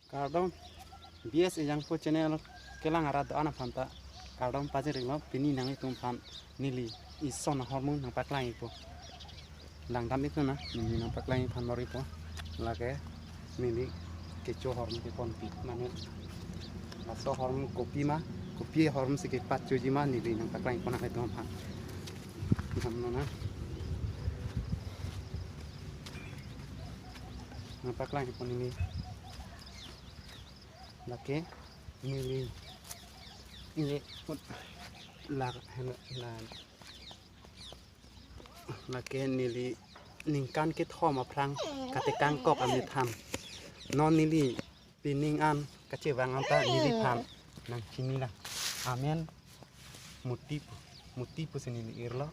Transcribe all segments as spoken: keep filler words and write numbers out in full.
Kardom, B S Ejangpo channel kelang arat do-an aphan ta kardom pajir-iklo. Pini nanglitum aphan neli ison ahormu nangpaklang-ikpo. Langdam-iknon, neli nangpaklang-ik aphan bor-ipo. Lake neli kecho ahormu keponpi, mane laso ahormu kopi ma, kopi ahormu si kepatchoji ma, neli nangpaklang-ikpo nanglitum aphan. Damnon, nangpaklang-ikpo neli. Lake neli, neli put la, la, lake neli ningkan kethom aphrang katekangkok amethan. Non neli pining an kachevang anta neliphan nangchinilang. Amen Muti pu, Muti pusi neli irlo.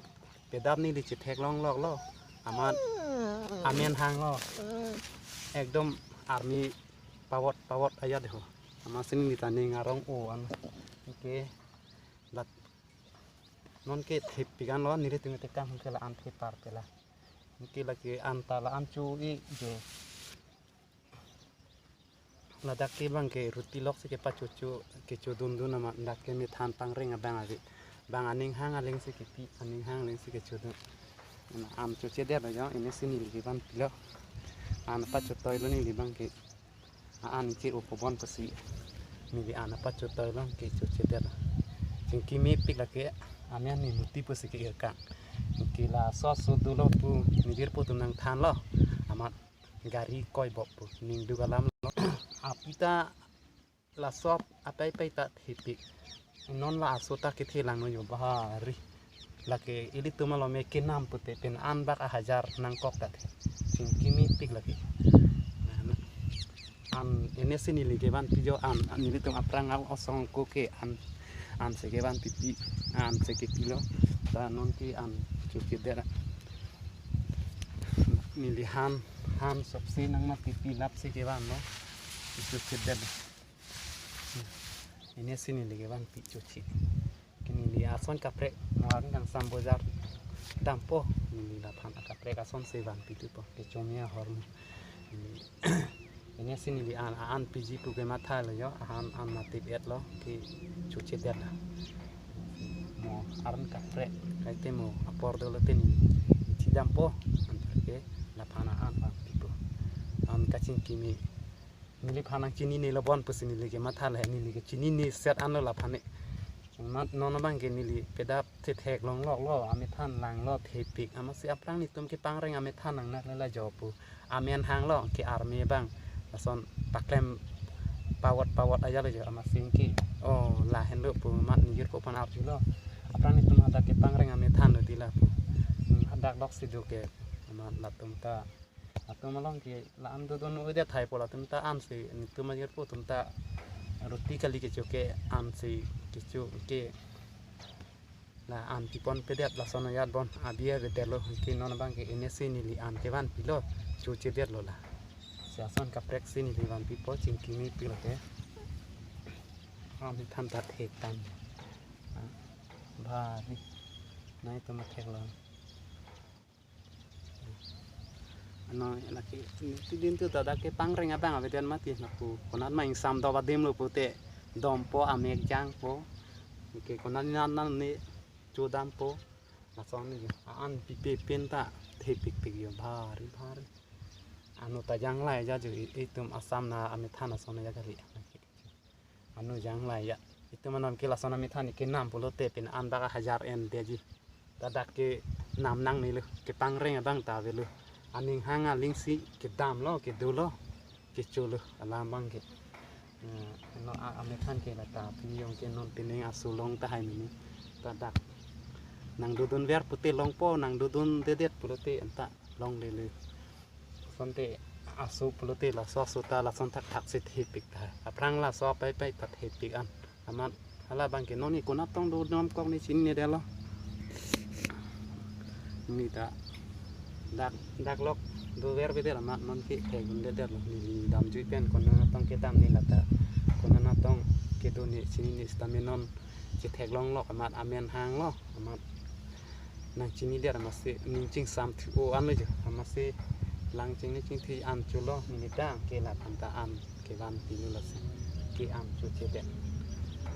Pedap neli chetheklongloklo. Amat amen hanglo. Ekdom army pavot pavot ajat ho. Amatsi neli ta ning arong o an. Anke la, non ke thepik anlo, nelitum tekang ke la-an thepar pela. Anke lake anta la-an cho-ik jo. Ladak ke abang ke ruti lok si kepachocho, kechodundun amat dak ke methan pangreng abang ave. Bang aning hang aleng si kepi, aning hang aleng si kechodun. An chochedet lo jo, ine si neli kevanpilo. An pachotoi lo neli abang ke. A-an iche-o pobon pusi neli an pachotoi lo, ke chochedet lo. Chingki mepik lake amen ni Muti pusi ke-irkang. Ke laso aso dolo pu nijirpo atum nangthanlo. Amat gari koibok pu ningduk alam lo. Apita laso apaipai ta thepik. Non la aso ta kethe langno jo bahari. Lake ilitum alome kenam pute pen an bak ahajar nangkok ta the. Chingki mepik lake. An ine si neli kevanpi jo an, an nelitum aphrang a-osong ko ke an, ansi kevanpipi, ansi kepilo. Ta non ke an chochedet. Neli han, han sopsi nangmat pipi lapsi kevanlo. Chochedet. Ine si neli kevanpi choche. Ke neli ason kaprek mo arni kangsam bojar dampo, neli laphan akaprek ason si vanpi thupo, kecho me ahormu. Neli, ine si neli an, an piji pu kematha lo jo, an, an matip-et lo, ke chochedet lo. Mo arni kaprek, kaite mo apor dolo te neli thi dampo, anparke laphan an vanpipo. An kachingki me. Neliphan nangchinine lo bon pusi neli kematha le, neli kechinine set anlo laphan ne. Mat non abang ke neli pedap thetheklongloklo, amethan langlo thepik, amatsi aphrang netum kepangreng amethan nangnak le la jo pu. Amen hanglo ke army abang. Lason paklem pavot pavot ajat lo jo, amatsi ke. O, lahenlo pu mat nijirpo aphan arjulo. Aphrang netum hadak kepangreng amethan lo dei la pu. Hmm, hadak lok si do ke. Amat latum ta atum along ke la-an dodun-odet thaipo, latum ta ansi, netum ajirpo atum ta ruti kali kecho ke ansi kecho ke la-an piponpedet, lason ajat bon abi avedetlo. Ke non abang ke ine si neli an kevanpilo, chochedet lo la. Si ason kaprek si neli vanpipo, chingki mepik lake. Amethan ta thek tang. Bhari. Nai to mathek lo. Ano lake, nitidin tu ta dak kepangreng abang avedet mati, napu konat ma ingsam dop adim lo pute dompo, amek jangpo. Ke konat nan nan ne chodampo. Lason ne an pipe pen ta thepikpik jo, bhari bhari. Ano ta janglai ajat jo, i-, itum Assam na amethan ason ajat kali. Ano janglai ajat. Itum anon ke lason amethan kenam pulote pen an bak ahajar endeji. Ta dak kenam nangnelo, kepangreng abang ta avelo. Aning hang aleng si kedamlo, kedolo, kecholo, alam abang ke. Eh, no a, amethan ke la ta, pini jong ke non pining aso long tahai mini. Ta dak nangdodunver pute longpo, nangdodundedet pulote anta longlelo. Asonte aso pulote laso aso ta lason thakthak si thepik ta. Aphrang laso apaipai ta thepik an. Amat hala abang ke non ke konat tong dodamkok ne chininedetlo. Ne ta dak, dak lok dovervedet amat non ke thekdundedetlo. Ne damjui pen konat tong kedam ne la ta. Konat tong kedo ne chinine sitame non chetheklonglok amat amen hanglo. Amat nangchinidet amatsi ning chingsam thu-o anlo jo. Amatsi Lang chingni chingthi an chulo, neli ta ke laphanta an kevan pilo lasi ke an chu chedet.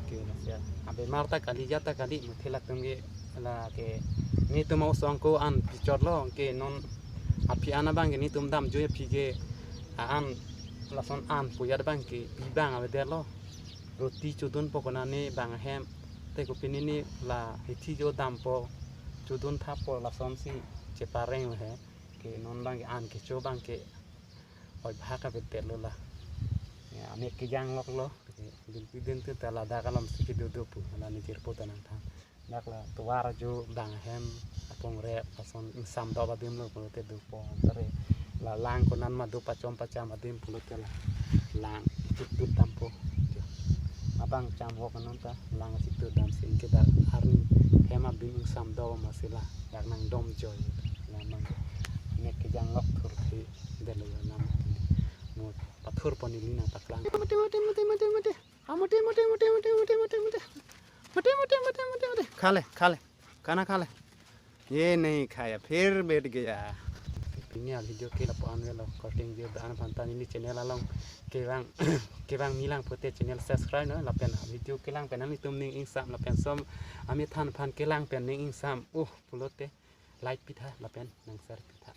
Ke lasi abemar ta kali, ja ta kali, muthe latum ke la ke netum osong ko an pichotlo, ke non aphi an abang ke netum damjui aphi ke a an lason an pu ajat abang ke pi abang avedetlo. Roti chodunpo konane bang ahem, te kopine ne la hithi jo dampo, chodun thappo, lasonsi chepareng he. Ke non abang ke an kecho abang ke oibhak avedetlo la. Ya, amek kejang loklo. Ke bilpi din tu ta ladak alomsi kedo do pu, la nijirpo ta nangthan. Dak la tovar jo bang ahem apong re pason ingsam do adim lo pulote dopo, tare la lang konan ma do pachom pacham adim pulote la lang chitut dampo. Abang cham ho konan ta lang chitut damsi ke dak arni hem adim ingsam do ma sila dak nangdom joi. La mang mek kejang lok thur thi delo la nam mo pathur pon ili nangpaklang. Mate, mate, mate, mate, mate. Ah, mate, mate, mate, mate, mate, mate, mate. Mate, mate, mate, mate, mate. Khale, khale. Khana khale. ये नहीं खाया, फिर बैठ गया। Pini a video ke lapu-an avelo, korte video dan aphanta neli channel along kevang, kevang milang pote channel subscribe non lapen a video kelang pen nanglitum ning ingsam lapen som amethan aphan kelang pen ning ingsam, uh, pulote like pitha lapen nang share pitha.